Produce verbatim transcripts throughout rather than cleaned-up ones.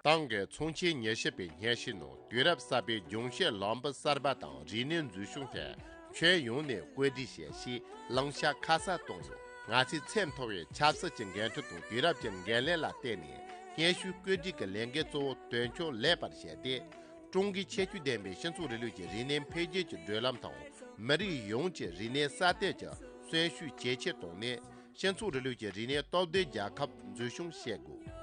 ཏང་གི་ཚོགས་ཆེན་ཉི་ཤུ་པའི་སྙན་ཞུའི་ནང་དུས་རབས་གསར་པའི་ལྗོངས་བཤད་ལམ་བུ་གསར་པ་དང་རིག་གནས་འཛུགས་སྐྱོང་ཐད་ཁྱོན་ཡོངས་ནས་བཀོད་སྒྲིག་བྱས་ཞེས་བླང་བྱ་ཁ་གསལ་བཏོན་ཡོད། ང་ཚོས་ཚད་མཐོ་བའི་ཆབ་སྲིད་ཀྱི་འགན་འཁྲི་དང་དུས་རབས་ཀྱི་འགན་ལེན་ལ་བརྟེན་ནས་སྙན་ཞུའི་བཀོད་སྒྲིག་གི་ལས་འགན་གཙོ་བོ་དོན་འཁྱོལ་ལེགས་པར་བྱས་ཏེ། ཀྲུང་གོའི་ཁྱད་ཆོས་ལྡན་པའི་སྤྱི་ཚོགས་རིང་ལུགས་ཀྱི་རིག་གནས་འཕེལ་རྒྱས་ཀྱི་བགྲོད་ལམ་དང་མི་རིགས་ཡོངས་ཀྱི་རིག་གནས་གསར་གཏོད་ཀྱི་གསོན་ཤུགས་ཇེ་ཆེར་བཏང་ནས། སྤྱི་ཚོགས་རིང་ལུགས་ཀྱི་རིག་གནས་སྟོབས་ལྡན་རྒྱལ་ཁབ་འཛུགས་སྐྱོང་བྱེད་དགོས།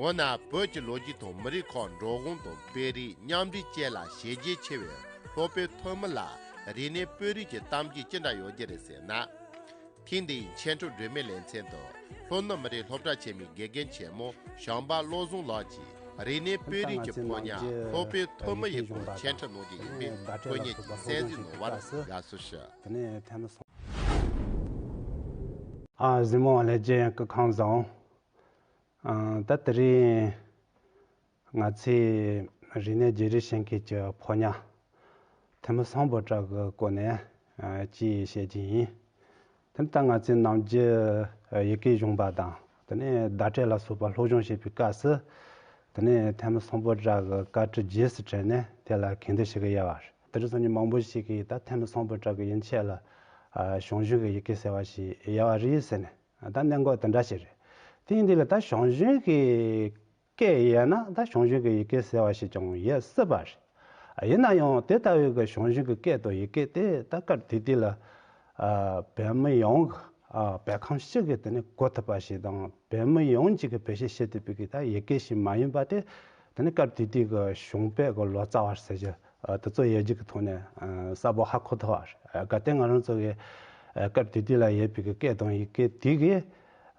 འོ་ན་བོད་ཀྱི་ལོ་རྒྱུས་དང་མི་རིགས་ཁག་འགྲོ་འོང་དང་སྤེལ་རེས་མཉམ་འབྲེལ་བཅས་ལ་བྱས་རྗེས་ཆེ་བའི་ལྷོ་པའི་ཐོན་མི་ལ་རིག་གནས་སྤེལ་རེས་ཀྱི་གཏམ་རྒྱུད་ཅི་འདྲ་ཡོད་རྒྱུ་རེད་ཟེར་ན། ཐེངས་འདིའི་འཆད་ཁྲིད་སྒྲོན་མེ་ལེ་ཚན་དུ་ལྷོ་ནུབ་མི་རིགས་སློབ་གྲྭ་ཆེན་མོའི་དགེ་རྒན་ཆེན་མོ་བྱམས་པ་བློ་བཟང་ལགས་ཀྱིས་རིག་གནས་སྤེལ་རེས་ཀྱི་ཕོ་ཉ་ལྷོ་པའི་ཐོན་མི་ཡི་སྐོར་འཆད་ཁྲིད་གནང་རྒྱུ་ཡིན་པས་སྐུ་ཉིད་ཀྱིས་གསན་གཟིགས་གནང་བར་དགའ་བསུ་ཞུ། དེ་ནས་ཐེངས་མ་སོང་། ཨ་གཟིགས་མོ་ལྷན་རྒྱས་སྐུ་ཁམས་བཟང་། ཨ་ད་དེ་རིང་ང་ཚོས་རིག་གནས་བརྗེ་རེས་བྱེད་མཁན་གྱི་ཕོ་ཉ་ཐེ་མི་སང་ཕོ་བྲང་གི་སྐོར་ནས་ཨ་ཅིག་བཤད་ཀྱི་ཡིན། དེ་ནས་ད་ང་ཚོས་ནམ་རྒྱུན་ཡི་གེ་སྦྱོང་བ་དང་དེ་ནས་བརྡ་སྤྲོད་ལ་སོགས་པ་སློབ་སྦྱོང་བྱེད་པའི་སྐབས་སུ། དེ་ནས་ཐེ་མི་སང་ཕོ་བྲང་གི་བཀའ་ཁྲིད་རྗེས་སུ་དྲན་ནས་དེ་ལ་གུས་འདུད་ཞུ་གི་ཡོད་པ་རེད། དེ་རིང་སང་ཉིན་མང་པོ་ཞིག་གིས་ད་ཐེ་མི་སང་ཕོ་བྲང་གི་ཡན་ཆད་ལ་ཞང་ཞུང་གི་ཡི་གེ་ཟེར་བ་ཞིག་ཡོད་པ་རེད་ཟེར་ནས་ད་གནད་འགག་དེ་འདྲ་ཞིག་རེད། དེ་ཡིན་དུས་ལ་ད་ཞང་ཞུང་གི་སྐད་ཡོད་ན་ད་ཞང་ཞུང་གི་ཡི་གེ་ཟེར་བ་ཞིག་ཀྱང་ཡོད་སྲིད་པ་རེད། ཡིན་ན་ཡང་དེ་ལྟ་བུའི་གི་ཞང་ཞུང་གི་སྐད་དང་ཡི་གེ་དེ་ད་སྐབས་དེ་དུས་ལ་ཨ་བོད་མི་ཡོངས་ཀྱི་ཨ་བོད་ཁམས་སྤྱི་གི་དེ་ནས་གོ་ཐུབ་པ་ཞིག་དང་བོད་མི་ཡོངས་ཀྱི་གི་བེད་སྤྱོད་བྱེད་ཐུབ་པའི་གི་ད་ཡི་གེ་ཞིག་མ་ཡིན་པ་དེ་དེ་ནས་སྐབས་དེ་དུས་གི་ཞང་བོད་གི་ལོ་ཙཱ་བ་ཟེར་གྱི་ཨ་དེ་ཚོ་ཡོད་རྒྱུ་གི་ཐོག་ནས་ཨ་གསལ་པོ་ཧ་གོ་ཐུབ་པ་རེད། གལ་ཏེ་ང་རང་ཚོ་གི་ཨ་སྐབས་དེ་དུས་ལ་ཡོད་པའི་གི་སྐད་དང་ཡི་གེ་དེ་གི་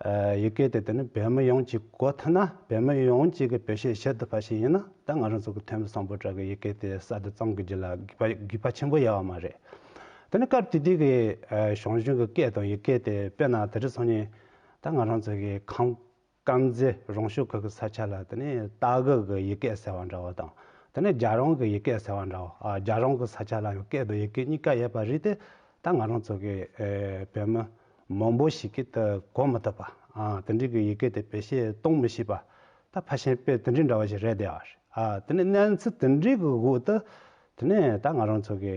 ཨ་ཡི་གེ་དེ་དེ་ནི་བོད་མི་ཡོངས་ཀྱིས་གོ་ཐུབ་ན་བོད་མི་ཡོངས་ཀྱིས་གི་བེད་སྤྱོད་བྱེད་ཐུབ་པ་ཞིག་ཡིན་ན་ད་ང་རང་ཚོ་གི་ཐེ་མི་སང་ཕོ་བྲང་གི་ཡི་གེ་དེ་གསར་དུ་བརྩམས་དགོས་རྒྱུ་ལ་དགོས་པ་དགོས་པ་ཆེན་པོ་ཡོད་པ་མ་རེད། དེ་ནི་སྐབས་དེ་དུས་ཀྱི་ཨ་ཞང་ཞུང་གི་སྐད་དང་ཡི་གེ་དེ་དཔེར་ན་དེ་རིང་སང་ཉིན་ད་ང་རང་ཚོ་གི་ཁམས་དཀར་མཛེས་རོང་ཤོད་ཁུལ་གྱི་ས་ཆ་ལ་དེ་ནས་སྟག་གི་གི་ཡི་གེ་ཟེར་བ་འདྲ་བོ་དང་དེ་ནས་རྒྱ་རོང་གི་ཡི་གེ་ཟེར་བ་འདྲ་བོ། ཨ་རྒྱ་རོང་གི་ས་ཆ་ལ་ཡང་སྐད་དང་ཡི་གེ་གཉིས་ཀ་ཡོད་པ་རེད་དེ། ད་ང་རང་ཚོ་གི་ཨེ་བོད་མི་མང་པོ་ཞིག་གིས་དེ་གོ་མི་ཐུབ་པ། ཨ་དེ་འདྲའི་གི་ཡི་གེ་དེ་བེད་སྤྱོད་གཏོང་མི་ཤེས་པ། ད་ཕལ་ཆེར་དཔེ་དེ་འདྲའི་འདྲ་བ་ཞིག་རེད་བསྡད་པ་རེད། ཨ་དེ་ནས་གནས་ཚུལ་དེ་འདྲའི་གི་འོག་ཏུ་དེ་ནས་ད་ང་རང་ཚོ་གི་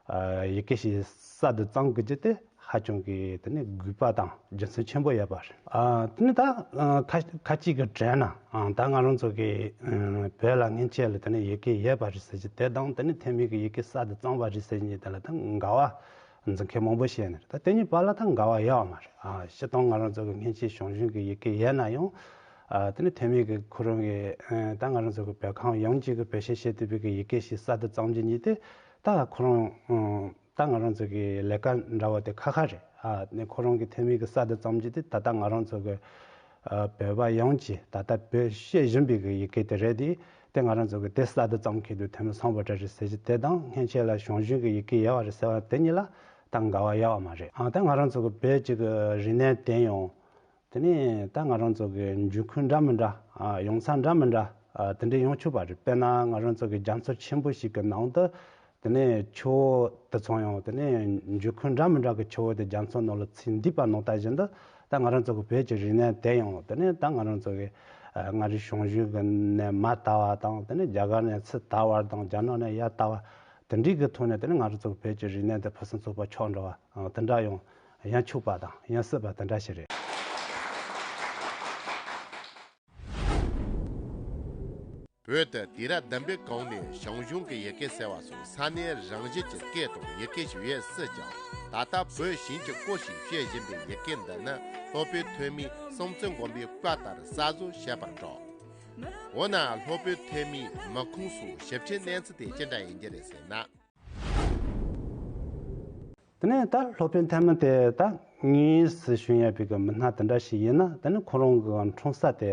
ཨ་ཡི་གེ་ཞིག་གསར་དུ་བརྩམས་དགོས་རྒྱུ་དེ་ཧ་ཅང་གི་དེ་ནས་དགོས་པ་དང་རྒྱུ་མཚན་ཆེན་པོ་ཡོད་པ་རེད། ཨ་དེ་ནས་ད་ཨ་ཁ་ཁ་ཅིག་གི་དྲན་ན་ཨ་ད་ང་རང་ཚོ་གི་ཨ་བོད་ལ་སྔོན་ཆད་ལ་དེ་ནས་ཡི་གེ་ཡོད་པ་རེད་ཟེར་གྱི་དེ་དང་དེ་ནས་ཐེ་མི་གི་ཡི་གེ་གསར་དུ་བརྩམས་པ་རེད་ཟེར་གྱི་དེ་ལ་ད་འགལ་བ་འཛིན་མཁན་མང་པོ་ཞིག་ཡོད་ནི་རེད། ད་དེ་གཉིས་བར་ལ་ད་འགལ་བ་ཡོད་པ་མ་རེད། ཨ་སྤྱིར་བཏང་ང་རང་ཚོ་གི་སྔོན་ཆད་ཞང་ཞུང་གི་ཡི་གེ་ཡོད་ན་ཡང་ཨ་དེ་ནས་ཐེ་མི་གི་ཁོ་རང་གི་ཨ་ད་ང་རང་ཚོ་གི་བོད་ཁམས་ཡོངས་ཀྱི་གི་བེད་སྤྱོད་བྱེད་ཐུབ་པའི་གི་ཡི་གེ་ཞིག་གསར་དུ་བརྩམས་རྒྱུ་གཉིས་དེ་ད་ཁོ་རང་ཨ་ད་ང་རང་ཚོ་གི་ལས་ཀ་འདྲ་བོ་དེ་ཁག་ཁག་རེད། ཨ་ནས་ཁོ་རང་གི་ཐེ་མི་གི་གསར་དུ་བརྩམས་རྒྱུ་དེ་ད་ལྟ་ང་རང་ཚོ་གི་ཨ་བོད་པ་ཡོངས་ཀྱིས་ད་ལྟ་བེད་སྤྱོད་བཞིན་པའི་གི་ཡི་གེ་དེ་རེད་དེ། དེ་ང་རང་ཚོ་གི་དེ་གསར་དུ་བརྩམས་མཁན་དེ་ཐེ་མི་སང་ཕོ་བྲང་རེད་ཟེར་གྱི་དེ་དང་སྔོན་ཆད་ལ་ཞང་ཞུང་གི་ཡི་གེ་ཡོད་པ་རེད་ཟེར་བ་དེ་གཉིས་ལ་ད་འགལ་བ་ཡོད་པ་མ་རེད། ཨ་ད་ང་རང་ཚོ་གི་བོད་ཀྱི་གི་རིག་གནས་དེ་ཡང་དེ་ནས་ད་ང་རང་ཚོ་གི་འབྱུང་ཁུངས་འདྲ་མི་འདྲ་ཨ་ཡོང་ས་འདྲ་མི་འདྲ་ཨ་དེ་འདྲ་ཡོང་ཆོག་པ་རེད། དཔེར་ན་ང་རང་ཚོ་གི་རྒྱ་མཚོ་ཆེན་པོ་ཞིག་གི་ནང་དུ་དེ་ནས་ཆུ་བོ་དེ་ཚོ་ཡང་དེ་ནས་འབྱུང་ཁུངས་འདྲ་མི་འདྲ་གི་ཆུ་བོ་དེ་རྒྱ་མཚོ་ནང་ལ་ཚུར་འདུས་པ་ནང་ལྟར་བཞིན་དུ་ད་ང་རང་ཚོ་གི་བོད་ཀྱི་རིག་གནས་དེ་ཡང་དེ་ནས་ད་ང་རང་ཚོ་གི་ཨ་མངའ་རིས་ཞང་ཞུང་གི་ནས་མར་དར་བ་དང་དེ་ནས་རྒྱ་གར་ནས་ཚུར་དར་བ་དང་རྒྱ་ནག་ནས་ཡར་དར་བ་དེ་འདྲའི་གི་ཐོག་ནས་དེ་ནས་ང་རང་ཚོ་གི་བོད་ཀྱི་རིག་གནས་དེ་ཕུན་སུམ་ཚོགས་པ་ཆགས་འགྲོ་བ་ཨ་དེ་འདྲ་ཡང་ཡོང་ཆོག་པ་དང་ཡོང་སྲིད་པ་དེ་འདྲ་ཞིག་རེད། བོད་དུ་དུས་རབས་བདུན་པའི་གོང་ནས་ཞང་ཞུང་གི་ཡི་གེ་ཟེར་བ་སོགས་ས་གནས་རང་བཞིན་གྱི་སྐད་དང་ཡི་གེ་ཞིག་ཡོད་སྲིད་ཀྱང་ད་ལྟ་བོད་གཞན་གྱི་སྐོར་ཞིག་བཤད་བཞིན་པའི་ཡི་གེ་འདི་ནི་ལྷོ་པའི་ཐོན་མིས་སྲོང་བཙན་སྒམ་པོའི་བཀའ་ལྟར་གསར་བཟོ་བྱས་པར་གྲགས། འོ་ན་ལྷོ་པའི་ཐོན་མིའི་མི་ཁུངས་སོགས་ཞིབ་ཕྲའི་གནས་ཚུལ་དེ་ཅི་འདྲ་ཡིན་རྒྱུ་རེད་ཟེར་ན། དེ་ནས་ད་ལྷོ་པའི་ཐོན་མི་དེ་ད་དངོས་སུ་བྱུང་ཡོད་པའི་གི་མི་སྣ་དེ་འདྲ་ཞིག་ཡིན་ན་དེ་ནི་ཁོ་རང་གི་འཁྲུངས་ས་དེ་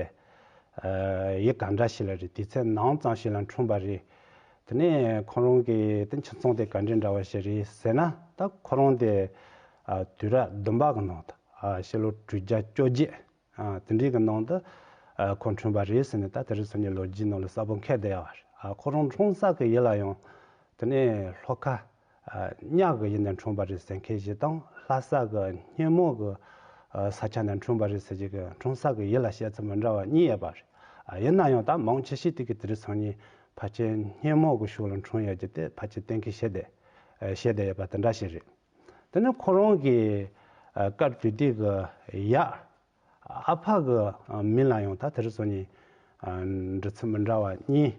ཡུལ་ག་འདྲ་ཞིག་ལ་རེད། དུས་ཚོད་ནམ་ཙམ་ཞིག་ལ་འཁྲུངས་པ་རེད། དེ་ནས་ཁོ་རང་གི་དེ་ཁྱིམ་ཚང་དེ་ག་འདྲ་འདྲ་བ་ཞིག་རེད་ཟེར་ན་ད་ཁོ་རང་དེ་དུས་རབས་བདུན་པ་གི་ནང་དུ་ཕྱི་ལོ་དྲུག་བརྒྱ་བཅོ་བརྒྱད། ཨ་དེ་འདྲའི་གི་ནང་དུ་ཨ་ཁོ་འཁྲུངས་པ་རེད་ཟེར་ནས་ད་དེ་རིང་སང་ཉིན་ལོ་རྒྱུས་ནང་ལ་གསལ་པོ་འཁོད་བསྡད་ཡོད་རེད། ཨ་ཁོ་རང་འཁྲུངས་ས་གི་ཡུལ་ལ་ཡང་དེ་ནས་ལྷོ་ཁ་ཨ་གཉགས་གི་ཡུལ་ནས་འཁྲུངས་པ་རེད་ཟེར་མཁན་ཞིག་དང་ལྷ་ས་གི་སྙེ་མོ་གི་ཨ་ས་ཆ་ནས་འཁྲུངས་པ་རེད་ཟེར་གྱི་གི་འཁྲུངས་ས་གི་ཡུལ་ལ་བཤད་ཚུལ་མི་འདྲ་བ་གཉིས་ཡོད་པ་རེད། ཡིན་ན་ཡང་ད་མང་ཆེ་ཤོས་དེ་གི་དེ་རིང་སང་ཉིན་ཕལ་ཆེར་སྙན་མོ་གི་ཤུགས་ལ་འཁྲུངས་ཡོད་རྒྱུ་དེ་ཕལ་ཆེར་གཏན་འཁེལ་བྱས་ཏེ་བཤད་བསྡད་ཡོད་པ་དེ་འདྲ་ཞིག་རེད། དེ་ནས་ཁོ་རང་གི་སྐབས་དེ་དུས་ཀྱི་ཡབ་ཨ་ཕ་གི་མིང་ལ་ཡང་ད་དེ་རིང་སང་ཉིན་འབྲི་ཚུལ་མི་འདྲ་བ་གཉིས་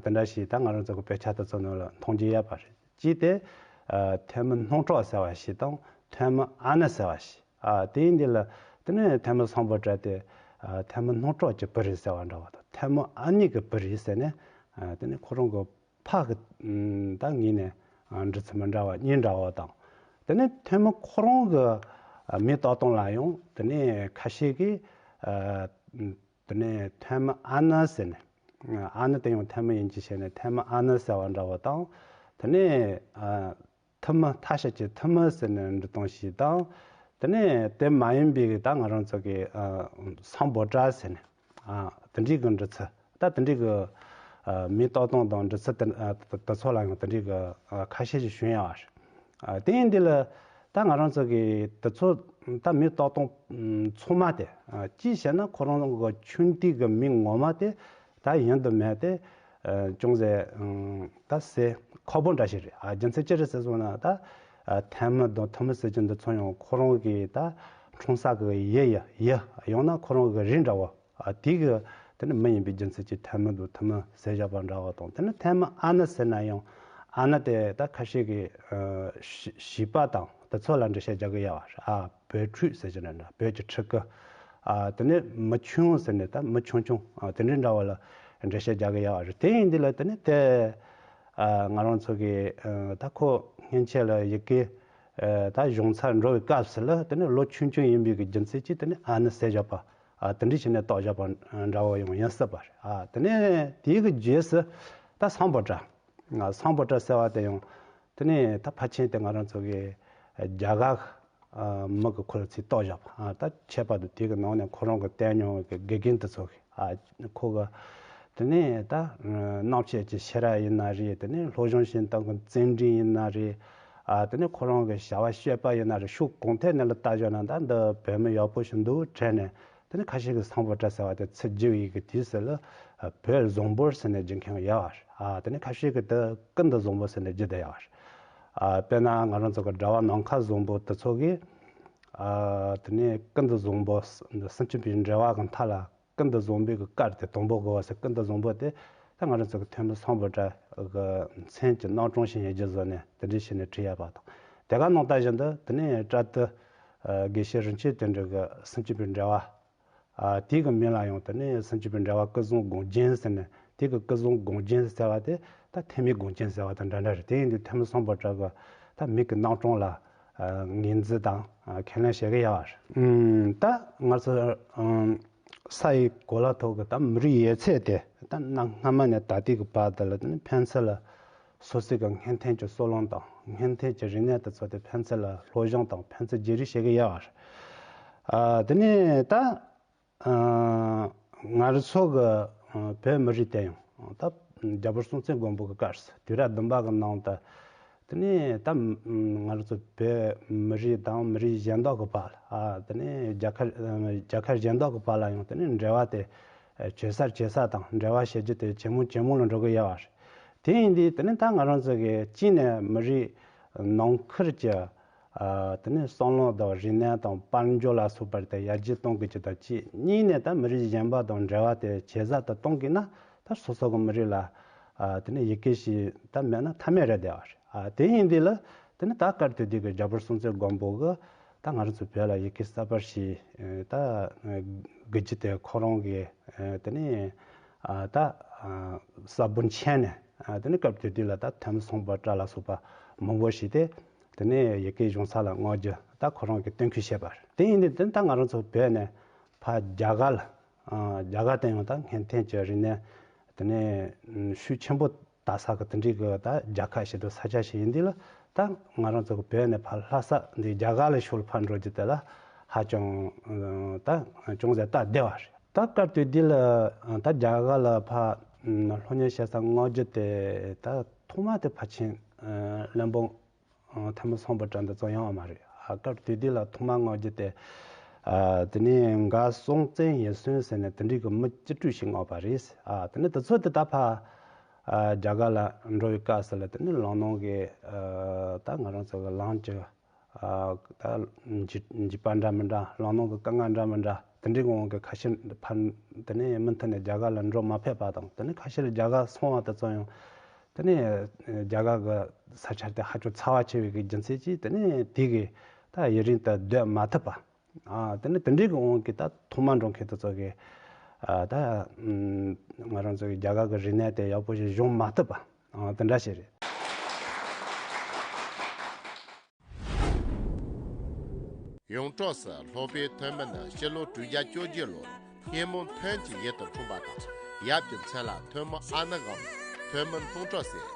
དེ་འདྲ་ཞིག་ད་ང་རང་ཚོ་གི་དཔེ་ཆ་དེ་ཚོ་ནང་ལ་མཐོང་རྒྱུ་ཡོད་པ་རེད། གཅིག་དེ་ཐོན་མི་སྣང་གྲགས་ཟེར་བ་ཞིག་དང་ཐོན་མི་ཨ་ནེ་ཟེར་བ་ཞིག་ཨ། དེ་ཡིན་དུས་ལ་དེ་ནས་ཐོན་མི་སམ་བྷོ་ཊ་དེ་ཐོན་མི་སྣང་གྲགས་ཀྱི་བུ་རེད་ཟེར་བ་འདྲ་བ་དང་ཐོན་མི་ཨ་ནེ་གི་བུ་རེད་ཟེར་ནས་དེ་ནས་ཁོ་རང་གི་ཕ་གི་ད་ངོས་ནས་འབྲི་ཚུལ་མི་འདྲ་བ་གཉིས་འདྲ་བ་དང་། དེ་ནས་ཐོན་མི་ཁོ་རང་གི་མིང་བཏགས་སྟངས་ལ་ཡང་དེ་ནས་ཁ་ཤས་ཀྱིས་དེ་ནས་ཐོན་མི་ཨ་ནེ་ཟེར་ནས་ཨ་ནེ་དེ་ཡང་ཐོན་མི་ཡིན་གྱི་བྱས་ནས་ཐོན་མི་ཨ་ནེ་ཟེར་བ་འདྲ་བ་དང་། དེ་ནས་ཐུ་མི་ཐ་ཤལ་གྱི་ཐུ་མི་ཟེར་ནས་འབྲི་སྟངས་ཤིག་དང་། དེ་ནས་དེ་མ་ཡིན་པའི་ད་ང་རང་ཚོ་གི་སམ་བྷོ་ཊ་ཟེར་ནས་དེ་འདྲའི་གི་འབྲི་ཚུལ་ད་དེ་འདྲའི་གི་མིང་བཏགས་སྟངས་དང་འབྲི་ཚུལ་དེ་དེ་ཚོ་ལ་ཡང་དེ་འདྲའི་གི་ཁ་ཤས་ཤིག་བྱུང་ཡོད་པ་རེད། དེ་ཡིན་དུས་ལ་ད་ང་རང་ཚོ་གི་དེ་ཚོ་ད་མིང་བཏགས་སྟངས་ཚང་མ་དེ་གཅིག་བྱས་ན་ཁོ་རང་གི་ཆུང་དུས་གི་མིང་ངོ་མ་དེ་ད་ཡིན་དུ་མེད་དེ། ཅུང་ཟད་ད་ཟེར་ཁག་པོ་འདྲ་ཞིག་རེད། རྒྱུ་མཚན་ཅི་རེད་ཟེར་སོང་ན་ད་ཐོན་མི་དང་ཐུ་མི་ཟེར་རྒྱུ་འདི་ཚོ་ཡང་ཁོ་རང་གི་ད་འཁྲུངས་ས་གི་ཡུལ་ཡ་ཡུལ་ཡང་ན་ཁོ་རང་གི་རིགས་འདྲ་བོ་དེ་གི་དེ་ནི་མི་ཡིན་པའི་རྒྱུ་མཚན་གྱིས་ཐོན་མི་དང་ཐུ་མི་ཟེར་བཞག་པ་འདྲ་བོ་དང་། དེ་ནི་ཐོན་མི་ཨ་ནེ་ཟེར་ན་ཡང་ཨ་ནེ་དེ་ད་ཁ་ཤས་ཀྱིས་བྱིས་པ་དང་དེ་ཚོ་ལ་འགྲེལ་བཤད་རྒྱག་གི་ཡོད་པ་རེད། བུ་ཕྲུག་ཟེར་གྱི་ན་འདྲ་བོད་ཀྱི་ཕྲུ་གུ། ཨ། དེ་ནས་མི་ཆུང་ཟེར་ནས་ད་མི་ཆུང་ཆུང་ཨ་དེ་འདྲའི་འདྲ་བ་ལ་འགྲེལ་བཤད་རྒྱག་གི་ཡོད་པ་རེད། དེ་ཡིན་དུས་ལ་དེ་ནས་དེ་ཨ་ང་རང་ཚོ་གི་ཨ་ད་ཁོ་སྔོན་ཆད་ལ་ཡི་གེ་ཨ་ད་སྦྱོང་ཚར་འགྲོ་བའི་སྐབས་སུ་ལ་དེ་ནས་ལོ་ཆུང་ཆུང་ཡིན་པའི་གི་རྒྱུ་མཚན་གྱིས་དེ་ནས་ཨ་ནེ་ཟེར་བཞག་པ་ཨ་དེ་འདྲའི་བྱས་ནས་བཏགས་བཞག་པ་འདྲ་བོ་ཡང་ཡིན་སྲིད་པ་རེད། ཨ་དེ་ནས་དེའི་གི་རྗེས་སུ་ད་སམ་བྷོ་ཊ། ང་སམ་བྷོ་ཊ་ཟེར་བ་དེ་ཡང་དེ་ནས་ད་ཕལ་ཆེར་དེ་ང་རང་ཚོ་གི་རྒྱ་གར་མི་གི་ཁོ་ལ་ཚིག་བཏགས་བཞག་པ། ད་ཁྱད་པར་དུ་དེ་གི་ནང་ནས་ཁོ་རང་གི་བསྟན་མྱོང་བའི་དགེ་རྒན་དེ་ཚོ་གི་ཁོ་གི་དེ་ནས་ད་རྣམ་བཤད་ཀྱི་ཤེས་རབ་ཡིན་ན་རེད། དེ་ནས་སློབ་སྦྱོང་བྱེད་སྟངས་ཀྱི་བརྩོན་འགྲུས་ཡིན་ན་རེད། དེ་ནས་ཁོ་རང་གི་བྱ་བ་སྤྱོད་པ་ཡིན་ན་རེད། ཕྱོགས་གང་ཐད་ནས་ལ་ལྟ་བྱས་ན་ད་འདི་བོད་མི་ཡག་པོ་ཞིག་འདུག་དྲན་ནས། དེ་ནས་ཁ་ཤས་ཀྱིས་སམ་བྷོ་ཊ་ཟེར་བ་དེ་ཚིག་བརྗེ་བའི་གི་དུས་སུ་ལ་བོད་བཟང་པོ་ཟེར་ནས་བརྗེ་མཁན་ཡོད་པ་རེད། ཨ་དེ་ནས་ཁ་ཤས་ཀྱིས་དེ་ཀུན་ཏུ་བཟང་པོ་ཟེར་ནས་བརྗེ་བསྡད་ཡོད་པ་རེད། ཨ་དཔེར་ན་ང་རང་ཚོ་གི་གྲྭ་པ་ནམ་མཁའ་བཟང་པོ་དེ་ཚོ་གིས་ཨ་དེ་ནས་ཀུན་ཏུ་བཟང་པོ་སུམ་ཅུ་པའི་འགྲེལ་པ་གི་མཐའ་ལ་ཀུན་ཏུ་བཟང་པོའི་གི་བཀའ་དེ་དང་པོ་དགོས་པ་ཟེར། ཀུན་ཏུ་བཟང་པོ་དེ་ད་ང་རང་ཚོ་གི་ཐོན་མི་སམ་བྷོ་ཊ་གི་མཚན་གྱི་རྣམ་གྲངས་ཤིག་ཡིན་རྒྱུ་བཟོ་ནས་དེ་འདྲ་བྱས་ནས་བྲིས་ཡོད་པ་དང་། དེ་ག་ནང་ལྟར་བཞིན་དུ་དེ་ནས་བཀྲ་ཤིས་དགེ་བཤེས་རིན་ཆེན་དོན་གྲུབ་ཀྱི་སུམ་ཅུ་པའི་འགྲེལ་པ། ཨ་དེའི་གི་མིང་ལ་ཡང་དེ་ནས་སུམ་ཅུ་པའི་འགྲེལ་པ་ཀུན་བཟང་དགོངས་རྒྱན་ཟེར་ནས། དེའི་གི་ཀུན་བཟང་དགོངས་རྒྱན་ཟེར་བ་དེ་ད་ཐོན་མིའི་དགོངས་རྒྱན་ཟེར་བ་དང་འདྲ་འདྲ་རེད། དེ་ཡིན་དུས་ཐོན་མི་སམ་བྷོ་ཊ་གི་ད་མིང་གི་རྣམ་གྲངས་ལ་ངོས་འཛིན་དང་ཁས་ལེན་བྱེད་ཀྱི་ཡོད་པ་རེད། ད་ང་ཚོ་ས་ཡི་གོ་ལ་ཐོག་གི་ད་མི་རིགས་ཡོད་ཚད་དེ་ད་གནའ་སྔ་མ་ནས་ད་ལྟའི་གི་བར་དུ་ལ་དེ་ནས་ཕན་ཚུན་ལ་སོ་སོའི་གི་སྔོན་ཐོན་གྱི་སྲོལ་ལམ་དང་སྔོན་ཐོན་གྱི་རིག་གནས་དེ་ཚོ་དེ་ཕན་ཚུན་ལ་སློབ་སྦྱོང་དང་ཕན་ཚུན་བརྗེ་རེས་བྱེད་ཀྱི་ཡོད་པ་རེད། ཨ་དེ་ནས་ད་ཨ་ང་རང་ཚོ་གི་ཨ་བོད་མི་རིགས་དེ་ཡང་ད་རྒྱལ་པོ་སྲོང་བཙན་སྒམ་པོ་གི་སྐབས་སུ་དུས་རབས་བདུན་པ་གི་ནང་དུ་དེ་ནས་ད་ང་རང་ཚོ་བོད་མི་རིགས་དང་མི་རིགས་གཞན་དག་གི་བར་ལ་ཨ་དེ་ནས་རྒྱལ་ཁབ་རྒྱལ་ཁབ་གཞན་དག་གི་བར་ལ་ཡང་དེ་ནས་འབྲེལ་བ་དེ་ཇེ་གསར་ཇེ་གསར་དང་འབྲེལ་བ་བྱེད་རྒྱུ་དེ་ཇེ་མང་ཇེ་མང་ལ་འགྲོ་གི་ཡོད་པ་རེད། དེ་ཡིན་དུས་དེ་ནས་ད་ང་རང་ཚོ་གི་གཅིག་ནས་མི་རིགས་ནང་ཁུལ་གྱི་ཨ་དེ་ནས་བསམ་བློ་དང་རིག་གནས་དང་དཔལ་འབྱོར་ལ་སོགས་པ་དེ་ཡར་རྒྱས་གཏོང་དགོས་ཀྱི་དང་གཅིག་གཉིས་ནས་ད་མི་རིགས་གཞན་པ་དང་འབྲེལ་བ་དེ་ཇེ་གསར་དུ་གཏོང་དགོས་ན་ད་སོ་སོ་གི་མི་རིགས་ལ་ཨ་དེ་ནས་ཡི་གེ་ཞིག་ད་མེད་ན་ཐབས་མེད་རེད་བསྡད་པ་རེད། ཨ་དེ་ཡིན་དུས་ལ་དེ་ནས་ད་སྐབས་དེ་དུས་ཀྱི་རྒྱལ་པོ་སྲོང་བཙན་སྒམ་པོ་གི་ད་ང་རང་ཚོ་བོད་ལ་ཡི་གེ་གསར་པ་ཞིག་ད་དགོས་ཀྱི་དེ་ཁོ་རང་གི་དེ་ནས་ཨ་ད་གསར་བུ་མཁྱེན་ནས་ཨ་དེ་ནས་སྐབས་དེ་དུས་ལ་ད་ཐོན་མི་སམ་བྷོ་ཊ་ལ་སོགས་པ་མང་པོ་ཞིག་དེ་དེ་ནས་ཡི་གེ་གཞུང་ས་ལ་བསྔགས་རྒྱུ་ད་ཁོ་རང་གིས་དོན་འཁྱོལ་བྱས་པ་རེད། དེ་ཡིན་དུས་དེ་ད་ང་རང་ཚོ་བོད་ནས་ཕར་རྒྱ་གར་ལ་ཨ་རྒྱ་གར་དེ་ཡང་ད་སྔོན་ཐོན་གྱི་རིག་གནས་དེ་ནས་ཤུགས་ཆེན་པོ་དར་ས་གི་དེ་འདྲའི་གི་ད་རྒྱལ་ཁབ་ཞིག་དང་ས་ཆ་ཞིག་ཡིན་དུས་ལ་ད་ང་རང་ཚོ་གི་བོད་ནས་ཕར་ལྷ་ས་འདི་རྒྱ་གར་ལ་ཕྱོགས་ལ་ཕར་འགྲོ་རྒྱུ་དེ་ལ་ཧ་ཅང་ད་ཅུང་ཟད་སྟབས་བདེ་བ་རེད། ད་སྐབས་དེ་དུས་ལ་ད་རྒྱ་གར་ལ་ཕར་སློབ་གཉེར་བྱེད་ས་བསྔགས་རྒྱུ་དེ་ད་ཐོག་མ་དེ་ཕལ་ཆེར་བློན་པོ་ཐོན་མི་སམ་བྷོ་ཊ་འདི་ཚོ་ཡོང་བ་མ་རེད། ཨ་སྐབས་དེ་དུས་ལ་ཐོག་མ་བསྔགས་རྒྱུ་དེ་ ཨ་དེ་ནས་འགའ་སྲོང་བཙན་ཡིད་བརྟན་ཟེར་ནས་དེ་འདྲའི་གི་མི་བཅུ་དྲུག་ཞིག་མངགས་པ་རེད། ཨ་དེ་ནས་དེ་ཚོ་དེ་ད་ཕ་ཨ་རྒྱ་གར་ལ་འགྲོ་བའི་སྐབས་སུ་ལ་དེ་ནས་ལམ་ནང་གི་ཨ་ད་ང་རང་ཚོ་གི་ལམ་གྱི་ཨ་ད་འཇིགས་འཇིགས་པ་འདྲ་མི་འདྲ། ལམ་ནང་གི་དཀའ་ངལ་འདྲ་མི་འདྲ། དེ་འདྲའི་དབང་གིས་ཁ་ཤས་ཕར་དེ་ནས་མུ་མཐུད་ནས་རྒྱ་གར་ལ་འགྲོ་མ་ཕོད་པ་དང་། དེ་ནས་ཁ་ཤས་རྒྱ་གར་སོང་བ་དེ་ཚོ་ཡང་དེ་ནས་རྒྱ་གར་གི་ས་ཆ་དེ་ཧ་ཅང་ཚ་བ་ཆེ་བའི་གི་རྒྱུ་མཚན་གྱིས་དེ་ནས་དེ་གི་ད་ཡུན་རིང་དུ་སྡོད་མ་ཐུབ་པ། ཨ་དེ་ནས་དེ་འདྲའི་གི་དབང་གིས་ད་ཐོག་མ་འགྲོ་མཁན་དེ་ཚོ་གི་ཨ་ད་ཨམ་ང་རང་ཚོ་གི་རྒྱ་གར་གི་རིག་གནས་དེ་ཡག་པོ་ཞིག་སྦྱོང་མ་ཐུབ་པ། ཨ་དེ་འདྲ་ཞིག་རེད། ཡོངས་གྲགས་སུ་ལྷོ་པའི་ཐོན་མི་ནི་སྤྱི་ལོ་དྲུག་བརྒྱ་བཅོ་བརྒྱད་ལོར་སྙེ་མོ་ཐོན་གྱི་ཡུལ་དུ་འཁྲུངས་པ་དང་། ཡབ་ཀྱི་མཚན་ལ་ཐོན་མི་ཨ་ནི་འམ་ཐོན་མི་སྣང་གྲགས་ཟེར།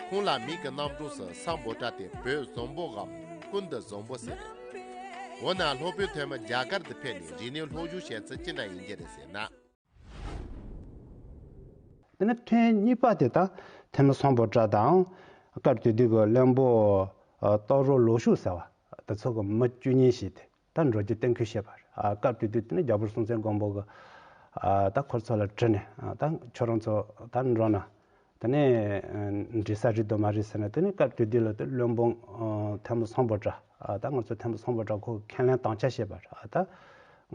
ཁོང་ལ་མིང་གི་རྣམ་གྲངས་སུ་ས་འབོད་སྒྲ་དེ་བོད་བཟང་པོ་འམ་ཀུན་ཏུ་བཟང་པོ་ཟེར། འོ་ན་ལྷོ་པའི་ཐོན་མི་རྒྱ་གར་དུ་ཕེབས་ནས་རིག་གནས་སློབ་སྦྱོང་བྱེད་ཚུལ་ཅི་འདྲ་ཡིན་གྱི་རེད་ཟེར་ན། དེ་ནས་ཐོན་གཉིས་པ་དེ་ད་ཐོན་མི་སམ་བྷོ་ཊ་དང་། སྐབས་དེ་དུས་ཀྱི་བློན་པོ་ཨ་སྟག་རོང་ལོ་ཤུགས་ཟེར་བ་དེ་ཚོ་གི་མི་བཅུ་གཉིས་ཤིག་དེ་ད་འགྲོ་རྒྱུ་གཏན་འཁེལ་བྱས་པ་རེད། ཨ་སྐབས་དེ་དུས་དེ་ནས་རྒྱལ་པོ་སྲོང་བཙན་སྒམ་པོ་གི་ཨ་ད་ཁོ་ཚོ་ལ་དྲིས་ནས། ཨ་ད་ཁྱོད་རང་ཚོ་ད་འགྲོ་ན་དེ་ནས་འགྲིག་ས་རེད་དོ་མ་རེད་ཟེར་ནས། དེ་ནས་སྐབས་དེ་དུས་ལ་དེ་བློན་པོ་ཨ་ཐོན་མི་སམ་བྷོ་ཊ། ཨ་ད་ང་ཚོ་ཐོན་མི་སམ་བྷོ་ཊ་ཁོ་ཁས་ལེན་དམ་བཅའ་བྱས་པ་རེད། ཨ་ད་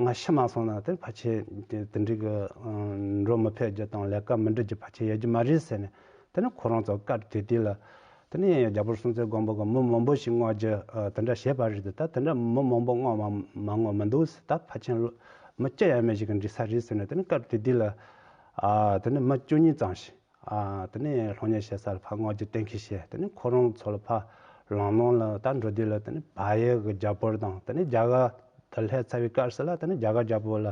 ང་ཤི་མ་སོང་ན་དེ་ཕལ་ཆེར་དེ་དེ་འདྲའི་གི་ཨ་འགྲོ་མི་ཕོད་རྒྱུ་དང་ལས་ཀ་མི་འགྲུབ་རྒྱུ་ཕལ་ཆེར་ཡོད་རྒྱུ་མ་རེད་ཟེར་ནས། དེ་ནས་ཁོ་རང་ཚོ་སྐབས་དེ་དུས་ལ་དེ་ནས་རྒྱལ་པོ་སྲོང་བཙན་སྒམ་པོ་གི་མི་མང་པོ་ཞིག་མངགས་རྒྱུ་ཨ་དེ་འདྲ་བྱས་པ་རེད་དེ། ད་དེ་འདྲ་མི་མང་པོ་མངགས་མ་མ་མངགས་མི་འདུག་ཟེར། ད་ཕལ་ཆེར་མི་བཅུ་ཡས་མས་ཞིག་གི་འགྲིག་ས་རེད་ཟེར་ནས། དེ་ནས་སྐབས་དེ་དུས་ལ་ཨ་དེ་ནས་མི་བཅུ་གཉིས་ཙམ་ཞིག་ཨ་དེ་ནས་སློབ་གཉེར་བྱེད་སར་ཕར་མངགས་རྒྱུ་གཏན་འཁེལ་བྱས། དེ་ནས་ཁོ་རང་ཚོ་ལ་ཕར་ལམ་ནང་ལ་ད་འགྲོ་དུས་ལ་དེ་ནས་བལ་ཡུལ་གྱི་རྒྱལ་པོ་དང་། དེ་ནས་རྒྱ་གར་དུ་སླེབས་ཚར་བའི་སྐབས་སུ་ལ་དེ་ནས་རྒྱ་གར་རྒྱལ་པོ་ལ་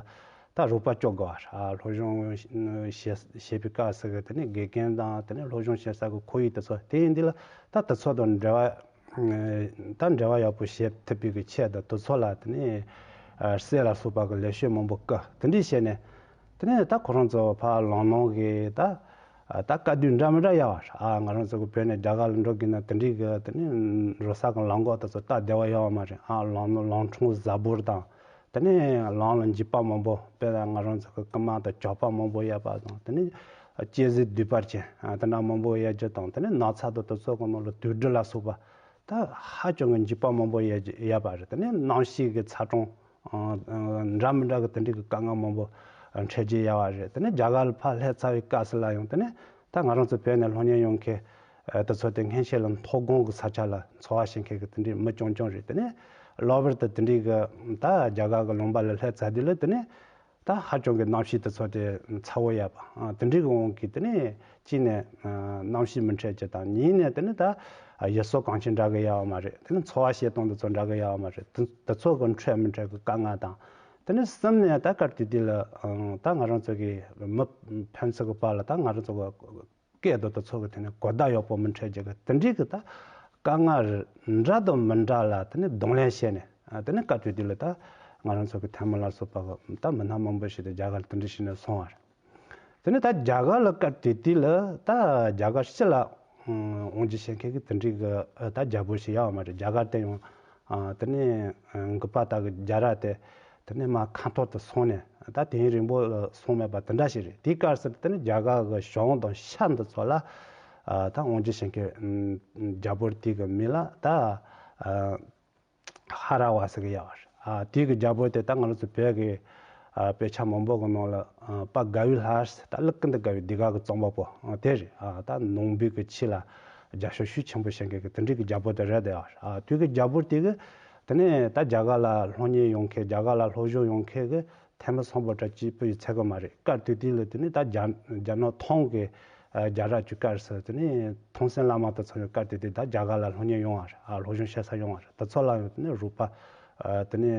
ད་རོགས་པ་བཅོ་དགོས་པ་རེད། ཨ་སློབ་སྦྱོང་བྱེད་བྱེད་པའི་སྐབས་སུ་གི་དེ་ནས་དགེ་རྒན་དང་། དེ་ནས་སློབ་སྦྱོང་བྱེད་ས་གི་ཁོར་ཡུག་དེ་ཚོ། དེ་ཡིན་དུས་ལ་ད་དེ་ཚོ་དང་འབྲེལ་བ་ད་འབྲེལ་བ་ཡག་པོ་བྱེད་ཐུབ་པའི་གི་ཆེད་དུ་དེ་ཚོ་ལ་དེ་ནས་ཨ་གསེར་ལ་སོགས་པ་གི་ལེགས་ཤོས་མང་པོ་བསྐུར། དེ་འདྲས་བྱས་ནས་དེ་ནས་ད་ཁོ་རང་ཚོ་ཕར་ལམ་ནང་གི་ད་ད་དཀའ་སྡུག་འདྲ་མི་འདྲ་ཡོད་པ་རེད། ཨ་ང་རང་ཚོ་གི་བོད་ནས་རྒྱ་གར་ལ་འགྲོ་དགོས་ན་དེ་འདྲས་གི་དེ་ནས་འགྲོ་ས་གི་ལམ་ཁ་དེ་ཚོ་སྟབས་བདེ་བ་ཡོད་པ་མ་རེད། ཨ་ལམ་ལམ་འཕྲང་གཟར་པོ་དང་། དེ་ནས་ལམ་ལ་འཇིགས་པ་མང་པོ། དཔེར་ན་ང་རང་ཚོ་གི་རྐུན་མ་དང་ཇག་པ་མང་པོ་ཡོད་པ་དང་། དེ་ནས་སྐྱེ་ཟེར་དུས་པར་ཅན་ཨ་དེ་འདྲ་མང་པོ་ཡོད་རྒྱུ་དང་། དེ་ནས་ནགས་ཚལ་དང་དེ་ཚོ་གི་ནང་ལ་དུག་སྦྲུལ་ལ་སོགས་པ་ད་ཧ་ཅང་གི་འཇིགས་པ་མང་པོ་ཡོད་ཡོད་པ་རེད། དེ་ནས་གནམ་གཤིས་ཀྱི་ཚ་གྲང་ཨ་ཨ་འདྲ་མི་འདྲ་གི་དེ་འདྲའི་གི་དཀའ་ངལ་མང་པོ་འཕྲད་ཀྱི་ཡོད་པ་རེད། དེ་ནས་རྒྱ་གར་ལ་ཕར་སླེབས་ཚར་བའི་སྐབས་སུ་ལ་ཡང་དེ་ནས་ད་ང་རང་ཚོ་བོད་ནས་སློབ་གཉེར་ཡོང་མཁན་ཨ་དེ་ཚོ་དེ་སྔོན་ཆད་ལ་མཐོ་སྒང་གི་ས་ཆ་ལ་འཚོ་བ་བྱེད་མཁན་གི་དེ་འདྲའི་མི་རྐྱང་རྐྱང་རེད། དེ་ནས་ལྷག་པར་དུ་དེ་འདྲའི་གི་ད་རྒྱ་གར་གི་ལུང་པ་ལ་སླེབས་ཚར་དུས་ལ་དེ་ནས་ད་ཧ་ཅང་གི་གནམ་གཤིས་དེ་ཚོ་དེ་ཚ་བོ་ཡོད་པ། ཨ་དེ་འདྲའི་གི་དབང་གིས་དེ་ནས་གཅིག་ནས་ཨ་གནམ་གཤིས་མི་འཕྲད་རྒྱུ་དང་། གཉིས་ནས་དེ་ནས་ད་ཡུལ་སྲོལ་གོམས་གཤིས་འདྲ་གི་ཡོད་པ་མ་རེད། དེ་ནས་འཚོ་བ་བྱེད་སྟངས་དེ་ཚོ་འདྲ་གི་ཡོད་པ་མ་རེད། དེ་དེ་ཚོ་གི་འཕྲད་མི་འཕྲད་གི་དཀའ་ངལ་དང་། དེ་ནས་གསུམ་ནས་ད་སྐབས་དེ་དུས་ལ་ཨང་ད་ང་རང་ཚོ་གི་མི་ཕན་ཚུན་གི་བར་ལ་ད་ང་རང་ཚོ་གི་སྐད་དང་དེ་ཚོ་གི་དེ་ནས་གོ་བརྡ་ཡག་པོ་མི་འཕྲད་རྒྱུ་གི་དེ་འདྲའི་གི་ད་དཀའ་ངལ་འདྲ་དང་མི་འདྲ་ལ་དེ་ནས་གདོང་ལེན་བྱས་ནས། ཨ་དེ་ནས་སྐབས་དེ་དུས་ལ་ད་ང་རང་ཚོ་གི་ཐའེ་མ་ལ་སོགས་པ་གི་ད་མི་སྣ་མང་པོ་ཞིག་དེ་རྒྱ་གར་ལ་དེ་འདྲ་བྱས་ནས་སོང་བ་རེད། དེ་ནས་ད་རྒྱ་གར་ལ་སྐབས་དེ་དུས་ལ་ད་རྒྱ་གར་སྤྱི་ལ་དབང་སྒྱུར་བྱེད་མཁན་གི་དེ་འདྲའི་གི་ད་རྒྱལ་པོ་ཞིག་ཡོད་པ་མ་རེད། རྒྱ་གར་དེ་ཡང་ཨ་དེ་ནས་ཨ་འགུལ་པ་ལྟ་གི་རྒྱ་ར་དེ་དེ་ནས་མར་ཁ་འཐོར་དུ་སོང་ནས་ད་དུས་ཡུན་རིང་པོ་ལ་སོང་མེད་པ་དེ་འདྲ་ཞིག་རེད། དེའི་སྐབས་སུ་དེ་ནས་རྒྱ་གར་གི་གཞུང་དང་ཤར་འདི་ཚོ་ལ་ཨ་ད་དབང་སྒྱུར་བྱེད་མཁན་རྒྱལ་པོ་དེ་གི་མིང་ལ་ད་ཨ་ཧ་ར་བ་ཟེར་གི་ཡོད་པ་རེད། ཨ་དེ་གི་རྒྱལ་པོ་དེ་ད་ང་རང་ཚོ་བོད་ཀྱི་ཨ་དཔེ་ཆ་མང་པོ་གི་ནང་ལ་ཨ་དཔལ་དགའ་བའི་ལྷ་ཟེར། ད་ཀླུ་ཀུན་ཏུ་དགའ་བའི་ཟློས་གར་གྱི་རྩོམ་པ་པོ་ཨ་དེ་རེད། ཨ་ད་ནང་པའི་གི་ཆོས་ལ་རྒྱབ་སྐྱོར་ཤུགས་ཆེན་པོ་བྱེད་མཁན་གི་དེ་འདྲའི་གི་རྒྱལ་པོ་དེ་རེད་དེ། ཨ་དེ་གི་རྒྱལ་པོ་དེ་གི་དེ་ནས་ད་རྒྱ་གར་ལ་སློབ་གཉེར་ཡོང་མཁན། རྒྱ་གར་ལ་སློབ་སྦྱོང་ཡོང་མཁན་གི་ཐའེ་མ་སམ་བྷོ་ཊ་གཅིག་པུ་ཡིས་ཚད་གི་མ་རེད། སྐབས་དེ་དུས་ལ་དེ་ནས་ད་རྒྱ་རྒྱ་ནག་ཐང་གི་ཨ་རྒྱ་ར་གི་སྐབས་སུ་དེ་ནས་ཐང་སན་བླ་མ་དེ་ཚོ་ཡང་སྐབས་དེ་དུས་ད་རྒྱ་གར་ལ་སློབ་གཉེར་ཡོང་བ་རེད། ཨ་སློབ་སྦྱོང་བྱེད་ས་ཡོང་བ་རེད། དེ་ཚོ་ལ་ཡང་དེ་ནས་རོགས་པ་ཨ་དེ་ནས་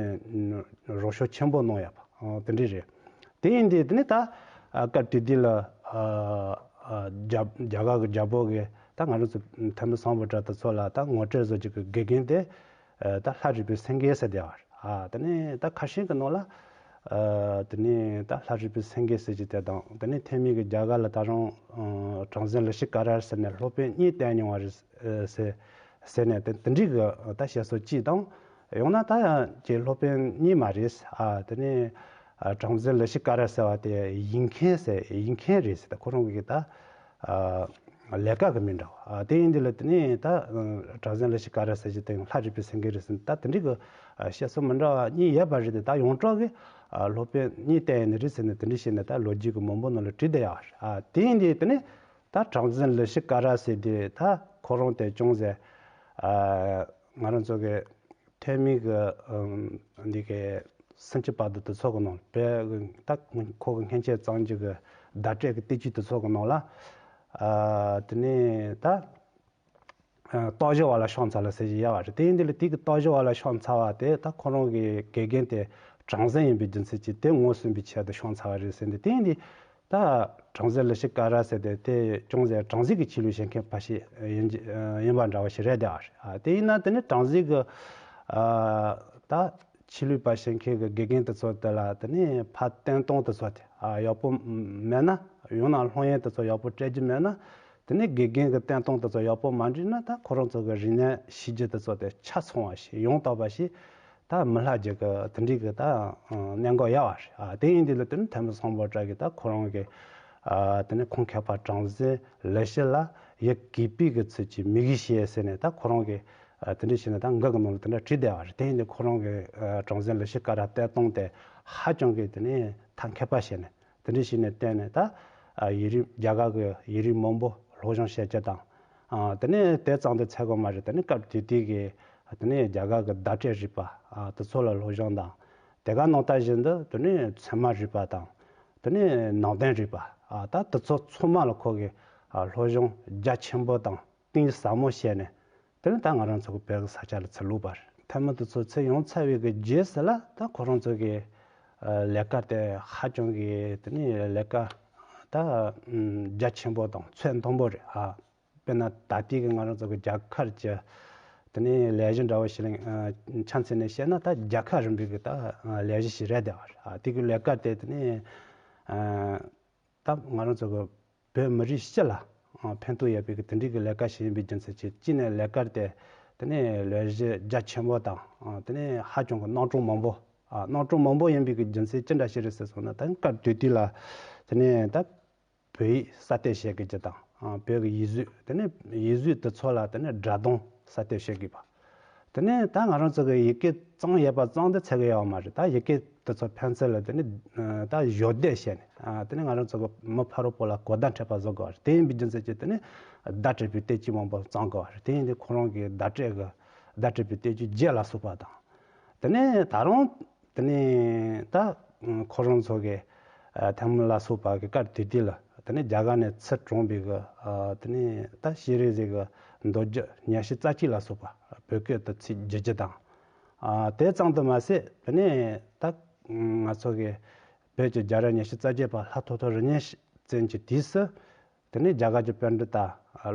རོགས་སྐྱོར་ཆེན་པོ་གནང་ཡོད་པ་ཨ་དེ་འདྲ་རེད། དེ་ཡིན་དུས་དེ་ནས་ད་ཨ་སྐབས་དེ་དུས་ལ་ཨ་ཨ་རྒྱ་རྒྱ་གར་གི་རྒྱལ་པོ་གིས་ད་ང་རང་ཚོ་ཐའེ་མ་སམ་བྷོ་ཊ་དེ་ཚོ་ལ་ད་ངོ་སྤྲོད་བཟོ་རྒྱུ་གི་དགེ་རྒན་དེ་ཨ་ད་ལྷ་རིག་པའི་སེང་གེ་ཟེར་བསྡད་པ་རེད། ཨ་དེ་ནས་ད་ཁ་ཤས་ཀྱི་ནང་ལ་ཨ་དེ་ནས་ད་ལྷ་རིག་པའི་སེང་གེ་ཟེར་གྱི་དེ་དང་། དེ་ནས་ཐའེ་མི་གི་རྒྱ་གར་ལ་ད་རུང་ཨ་གྲངས་འཛིན་ལི་ཤི་ཀ་ར་ཟེར་ནས་སློབ་དཔོན་གཉིས་བསྟེན་མྱོང་བ་རེད་ཟེར་ཟེར་ནས་དེ་དེ་འདྲའི་གི་ད་བཤད་སྲོལ་གཅིག་དང་། ཡང་ན་ད་ཀྱི་སློབ་དཔོན་གཉིས་མ་རེད། ཨ་དེ་ནས་ཨ་གྲངས་འཛིན་ལི་ཤི་ཀ་ར་ཟེར་བ་དེ་ཡིག་མཁན་ཟེར་ཡིག་མཁན་རེད་ཟེར། ད་ཁོ་རང་གི་ད་ཨ་ལས་ཀ་གི་མི་འདྲ་བ། ཨ་དེ་ཡིན་དུས་ལ་དེ་ནས་ད་ཨ་གྲངས་འཛིན་ལི་ཤི་ཀ་ར་ཟེར་གྱི་དེ་ཡང་ལྷ་རིག་པའི་སེང་གེ་རེད་ཟེར། ད་དེ་འདྲའི་གི་ཨ་བཤད་སྲོལ་མི་འདྲ་བ་གཉིས་ཡོད་པ་རེད་དེ། ད་ཡོངས་གྲགས་ཀྱི་ཨ་སློབ་དཔོན་གཉིས་བསྟེན་ཡོད་ནི་རེད་ཟེར་ནས་དེ་འདྲ་བཤད་ནས་ད་ལོ་རྒྱུས་ཀྱི་མང་པོ་ནང་ལ་བྲིས་བསྡད་ཡོད་རེད། ཨ་དེ་ཡིན་དུས་དེ་ནས་ད་གྲངས་འཛིན་ལི་ཤི་ཀ་ར་ཟེར་དེ་ད་ཁོ་རང་དེ་ཅུང་ཟད་ཨ་ང་རང་ཚོ་གི་ཐོན་མིའི་གི་ཨམ་འདི་གི་སུམ་ཅུ་པ་དུ་དུ་ཚོགས་ཀྱི་ནང་བོད་ད་ཁོ་གི་མཁན་ཆེན་གཙང་རྒྱུ་གི་བརྡ་སྤྲོད་ཀྱི་བསྟན་བཅོས་དུ་ཚོགས་ཀྱི་ནང་ལ་ཨ་དེ་ནས་ད་ཨ་རྟོགས་བརྗོད་པ་ལ་ཕྱག་འཚལ་ལོ་ཟེར་གྱི་ཡོད་པ་རེད། དེ་ཡིན་དུས་ལ་དེ་གི་རྟོགས་བརྗོད་པ་ལ་ཕྱག་འཚལ་བ་དེ་ད་ཁོ་རང་གི་དགེ་རྒན་དེ་གྲངས་འཛིན་ཡིན་པའི་རྒྱུ་མཚན་གྱིས་དེ་ངོ་སྲུང་བའི་ཆེད་དུ་ཕྱག་འཚལ་བ་རེད་ཟེར་འདི། དེ་ཡིན་དུས་ད་གྲངས་འཛིན་ལི་ཤི་ཀ་ར་ཟེར་དེ་དེ་ཅུང་ཟད་གྲངས་རྩིས་ཀྱི་ཆོས་ལུགས་བྱེད་མཁན་པ་ཞིག་ཡིན་ཡིན་པ་འདྲ་བ་ཞིག་རེད་བསྡད་པ་རེད། ཨ་དེ་ཡིན་ན་དེ་ནི་གྲངས་རྩིས་ཀྱི་ཨ་ད་ཆོས་ལུགས་པ་བྱེད་མཁན་གྱི་དགེ་རྒན་དེ་ཚོ་དེ་ལ་དེ་ནི་ཕར་བསྟན་སྟངས་དེ་ཚོ་དེ་ཨ་ཡག་པོ་མེད་ན། ཡང་ན་སློབ་ཡོན་དེ་ཚོ་ཡག་པོ་སྤྲད་རྒྱུ་མེད་ན། དེ་ནི་དགེ་རྒན་གྱི་བསྟན་སྟངས་དེ་ཚོ་ཡག་པོ་མ་འགྲིག་ན་ད་ཁོ་རང་ཚོ་གི་རིག་གནས་ཤེས་རྒྱུ་དེ་ཚོ་དེ་ཆ་ཚང་བ་ཞིག་ཡང་དག་པ་ཞིག་ད་མི་ལྷག་རྒྱུ་གི་དེ་འདྲའི་གི་ད་གནད་འགག་ཡོད་པ་རེད། ཨ་དེ་ཡིན་དུས་ལ་དེ་ནི་ཐོན་མི་སམ་བྷོ་ཊ་གིས་ད་ཁོ་རང་གི་ཨ་དེ་ནི་ཁོང་མཁས་པ་གྲངས་འཛིན་ལི་ཤི་ལ་ཡི་གུས་པའི་གི་ཚུལ་གྱིས་མོས་གུས་བྱེད་ཟེར་ནས་ད་ཁོ་རང་གི་ཨ་དེ་འདྲ་བྱས་ནས་ད་འགའ་གི་ནང་ལ་དེ་འདྲ་བྲིས་བསྡད་པ་རེད། དེ་ཡིན་དུས་ཁོ་རང་གི་ཨ་གྲངས་འཛིན་ལི་ཤི་ཀ་ར་བསྟན་སྟངས་དེ་ཧ་ཅང་གི་དེ་ནི་ཐ་མཁས་པ་བྱས་ནས། དེ་འདྲ་བྱས་ནས་བསྟན་ནས་ད་ཨ་ཡིག་རིགས་རྒྱ་གར་གྱི་ཡིག་རིགས་མང་པོ་སློབ་སྦྱོང་བྱེད་རྒྱུ་དང་། ཨ་དེ་ནས་དེ་ཙམ་དུ་ཚད་དགོས་མ་རེད། དེ་ནས་སྐབས་དེ་དུས་ཀྱི་དེ་ནས་རྒྱ་གར་གྱི་བརྡ་སྤྲོད་རིག་པ་ཨ་དེ་ཚོ་ལ་སློབ་སྦྱོང་དང་། དེ་ག་ནང་ལྟར་བཞིན་དུ་དེ་ནས་ཚད་མ་རིག་པ་དང་། དེ་ནས་ནང་བསྟན་རིག་པ་ཨ་ད་དེ་ཚོ་ཚང་མ་ལ་ཁོ་གིས་ཨ་སློབ་སྦྱོང་རྒྱ་ཆེན་པོ་དང་གཏིང་ཟབ་མོ་བྱས་ནས། དེ་ནས་ད་ང་རང་ཚོ་གི་བོད་ཀྱི་ས་ཆ་ལ་ཚུར་ལོག་པ་རེད། ཐལ་མོ་དེ་ཚོ་ཚུར་ཡོང་ཚར་བའི་གི་རྗེས་སུ་ལ་ད་ཁོ་རང་ཚོ་གི་ཨ་ལས་ཀ་དེ་ཧ་ཅང་གི་དེ་ནས་ལས་ཀ་ད་ཨམ་རྒྱ་ཆེན་པོ་དང་ཚད་མཐོན་པོ་རེད། ཨ་དཔེར་ན་ད་ལྟའི་གི་ང་རང་ཚོ་གི་རྒྱ་གར་གྱི་དེ་ནས་ལས་གཞི་འདྲ་བོ་ཞིག་ལ་ཨ་ཆ་མཚོན་ནས་བཤད་ན་ད་རྒྱལ་ཁ་རིམ་པའི་གི་ད་ཨ་ལས་གཞི་ཞིག་རེད་བསྡད་པ་རེད། ཨ་དེ་གི་ལས་ཀ་དེ་དེ་ནས་ཨ། ད་ང་རང་ཚོ་གི་བོད་མི་རིགས་སྤྱི་ལ་ཨ་ཕན་ཐོགས་ཡོད་པའི་གི་དེ་འདྲའི་གི་ལས་ཀ་ཞིག་ཡིན་པའི་རྒྱུ་མཚན་གྱིས་གཅིག་ནས་ལས་ཀ་དེ་དེ་ནས་ལས་གཞི་རྒྱ་ཆེན་པོ་དང་ཨ་དེ་ནས་ཧ་ཅང་གི་རྣམ་གྲངས་མང་པོ་ཨ་རྣམ་གྲངས་མང་པོ་ཡིན་པའི་གི་རྒྱུ་མཚན་ཅི་འདྲ་ཞིག་རེད་ཟེར་སོང་ན། ད་སྐབས་དེ་དུས་ལ་དེ་ནས་ད་བོད་ཡིག་གསར་གཏོད་བྱེད་དགོས་རྒྱུ་དང་ཨ་བོད་ཀྱི་ཡིག་གཟུགས་དེ་ནས་ཡིག་གཟུགས་དེ་ཚོ་ལ་དེ་ནས་སྒྲ་གདངས་གསར་གཏོད་བྱེད་དགོས་པ། དེ་ནས་ད་ང་རང་ཚོ་གི་ཡི་གེ་གཙང་ཡོད་པ་ཙམ་དུ་ཚད་ཀྱི་ཡོད་མ་རེད། ད་ཡི་གེ་དེ་ཚོ་ཕན་ཚུན་ལ་དེ་ནས་ད་གཞོགས་འདེགས་བྱས་ནས་ཨ་དེ་ནས་ང་རང་ཚོ་གི་མི་ཕ་རོལ་པོ་ལ་གོ་བརྡ་འཕྲོད་པ་བཟོ་དགོས་པ་རེད། དེ་ཡིན་པའི་རྒྱུ་མཚན་གྱིས་དེ་ནས་བརྡ་སྤྲོད་པའི་བསྟན་བཅོས་མང་པོ་བརྩམས་དགོས་པ་རེད། དེ་ཡིན་དུས་ཁོ་རང་གི་བརྡ་སྤྲོད་ཀྱི་བརྡ་སྤྲོད་པའི་བསྟན་བཅོས་བརྒྱད་ལ་སོགས་པ་དང་། དེ་ནས་ད་རུང་དེ་ནས་ད་ཁོ་རང་ཚོ་གི་ཨ་ཐལ་མོ་ལ་སོགས་པ་གི་སྐབས་དེ་དུས་ལ་དེ་ནས་རྒྱ་གར་ནས་ཚུར་དྲངས་པའི་གི་ཨ་དེ་ནས་ད་ཤེས་རིག་ཟེར་གི་མདོ་རྒྱུད་ཉི་ཤུ་རྩ་གཅིག་ལ་སོགས་པ་བོད་སྐད་དུ་ཚུར་བསྒྱུར་རྒྱུ་དང་། ཨ་དེ་ཙམ་དུ་མ་ཟད་དེ་ནས་ད་ང་ཚོ་གི་བོད་ཀྱི་རྒྱལ་རབས་ཉི་ཤུ་རྩ་བརྒྱད་པ་ལྷ་ཐོ་ཐོ་རི་ཉིན་བཙན་གྱི་དུས་སུ། དེ་ནས་རྒྱ་གར་གྱི་པཎྜི་ཏ་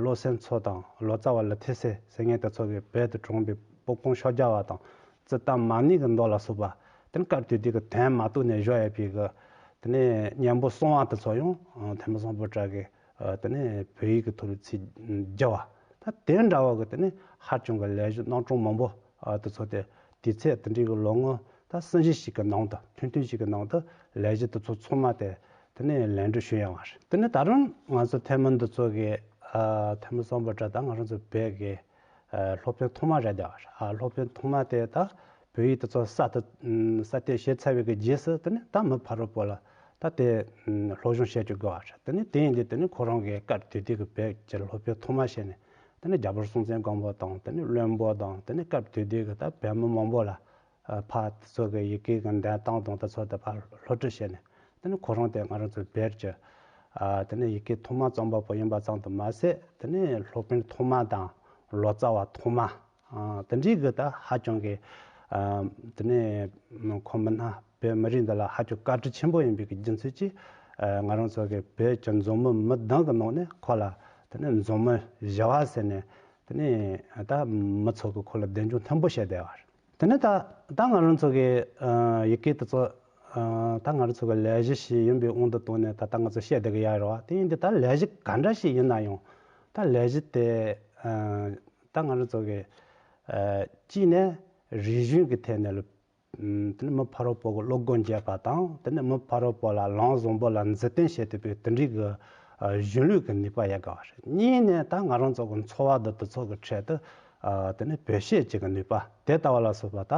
བློ་སེང་མཚོ་དང་ལོ་ཙཱ་བ་ལི་ཐེ་སེ་ཟེར་མཁན་དེ་ཚོ་གིས་བོད་དུ་བྱུང་བའི་སྤོག་པོང་ཤོ་རྒྱ་བ་དང་ཙི་ཏ་མ་ཎི་གི་མདོ་ལ་སོགས་པ། དེ་ནས་སྐབས་དེ་དུས་ཀྱི་དོན་མ་རྟོགས་ནས་བཞག་ཡོད་པའི་གི་དེ་ནས་སྙན་པོ་གསང་བ་དེ་ཚོ་ཡང་ཐལ་མོ་སམ་བྷོ་ཊ་གིས་དེ་ནས་བོད་ཡིག་གི་ཐོག་ལ་ཚུར་བསྒྱུར་བ། ད་དེ་འདྲ་བ་གི་དེ་ནས་ཧ་ཅང་གི་ལས་གཞི་རྣམ་གྲངས་མང་པོ་དེ་ཚོ་དེ། དུས་ཚོད་དེ་འདྲའི་གི་ལོ་ངོ་ད་གསུམ་བཞི་ཞིག་གི་ནང་དུ། ཐུང་ཐུང་ཞིག་གི་ནང་དུ་ལས་གཞི་དེ་ཚོ་ཚང་མ་དེ་དེ་ནས་ལན་འགྲུབ་ཞུས་ཡོང་བ་རེད། དེ་ནས་ད་རུང་ང་ཚོ་ཐལ་མོ་འདི་ཚོ་གི་ཨ་ཐལ་མོ་སམ་བྷོ་ཊ་ད་ང་རང་ཚོ་བོད་ཀྱི་ཨ་སློབ་དཔོན་ཐོག་མ་རེད་བསྡད་པ་རེད། ཨ་སློབ་དཔོན་ཐོག་མ་དེ་ད་བོད་ཡིག་དེ་ཚོ་གསར་དུ་གསར་གཏོད་བྱས་ཚར་བའི་གི་རྗེས་སུ་དེ་ནས་ད་མི་ཕ་རོལ་པོ་ལ་ད་དེ་སློབ་སྦྱོང་བྱེད་རྒྱུ་དགོས་པ་རེད། དེ་ནས་དེ་ཡིན་དུས་དེ་ནས་ཁོ་རང་གི་སྐབས་དེ་དུས་ཀྱི་བོད་ཀྱི་སློབ་དཔོན་ཐོག་མ་བྱས་ནས་དེ་ནས་རྒྱལ་པོ་སྲོང་བཙན་སྒམ་པོ་དང་། དེ་ནས་བློན་པོ་དང་། དེ་ནས་སྐབས་དེ་དུས་ཀྱི་ད་བོད་མི་མང་པོ་ལ། ཕར་དེ་ཚོ་གི་ཡི་གེ་གི་འགྲེལ་སྟངས་དང་དེ་ཚོ་དེ་ཕར་སློབ་ཁྲིད་བྱས་ནས། དེ་ནས་ཁོ་རང་དེ་ང་རང་ཚོའི་བོད་ཀྱི་ཨ་དེ་ནས་ཡི་གེ་ཐོག་མ་རྩོམ་པ་པོ་ཡིན་པ་ཙམ་དུ་མ་ཟད། དེ་ནས་སློབ་དཔོན་ཐོག་མ་དང་ལོ་ཙཱ་བ་ཐོག་མ་ཨ་དེ་འདྲའི་གི་ད་ཧ་ཅང་གི་ཨ་དེ་ནས་ཁོ་མིན་ན་བོད་མི་རིགས་འདི་ལ་ཧ་ཅང་བཀའ་དྲིན་ཆེན་པོ་ཡིན་པའི་གི་རྒྱུ་མཚན་གྱིས། ཨ་ང་རང་ཚོ་གི་བོད་ཀྱི་མཛངས་མི་མི་བདུན་གི་ནང་ནས་ཁོ་ལ་དེ་ནས་མཛངས་མི་བཞི་བ་ཟེར་ནས། དེ་ནས་ད་མི་ཚོ་གིས་ཁོ་ལ་གདན་འཇོག་མཐོན་པོ་བྱས་བསྡད་པ་རེད། དེ་ནས་ད་ད་ང་རང་ཚོ་གི་ཨ་ཡི་གེ་དེ་ཚོ་ཨ་ད་ང་རང་ཚོ་གི་ལས་གཞི་ཞིག་ཡིན་པའི་དབང་དུ་བཏང་ནས་ད་ལྟ་ང་ཚོ་བཤད་བསྡད་གི་ཡོད་རེད་བ། དེ་ཡིན་དུས་ད་ལས་གཞི་ག་འདྲ་ཞིག་ཡིན་ན་ཡང་ད་ལས་གཞི་དེ་ཨ་ད་ང་རང་ཚོ་གི་ཨ་གཅིག་ནས་ རིག་གཞུང་གི་ཐད་ནས་ལ། ཨམ། དེ་ནི་མི་ཕ་རོལ་པོ་གི་བློ་སྒོ་འབྱེད་པ་དང་། དེ་ནི་མི་ཕ་རོལ་པོ་ལ་ལམ་བཟང་པོ་ལ་འཛིན་སྟོན་བྱེད་ཐུབ་པའི་དེ་འདྲའི་གི་ཨ་གཞུང་ལུགས་ཀྱི་ནུས་པ་ཡོད་དགོས་པ་རེད། གཉིས་ནས་ད་ང་རང་ཚོ་གི་འཚོ་བ་འདི་དེ་ཚོ་གི་ཁྲོད་དུ་ཨ་དེ་ནི་བེད་སྤྱོད་བྱེད་ཀྱི་ནུས་པ་དེ་ལྟ་བུ་ལ་སོགས་པ། ད་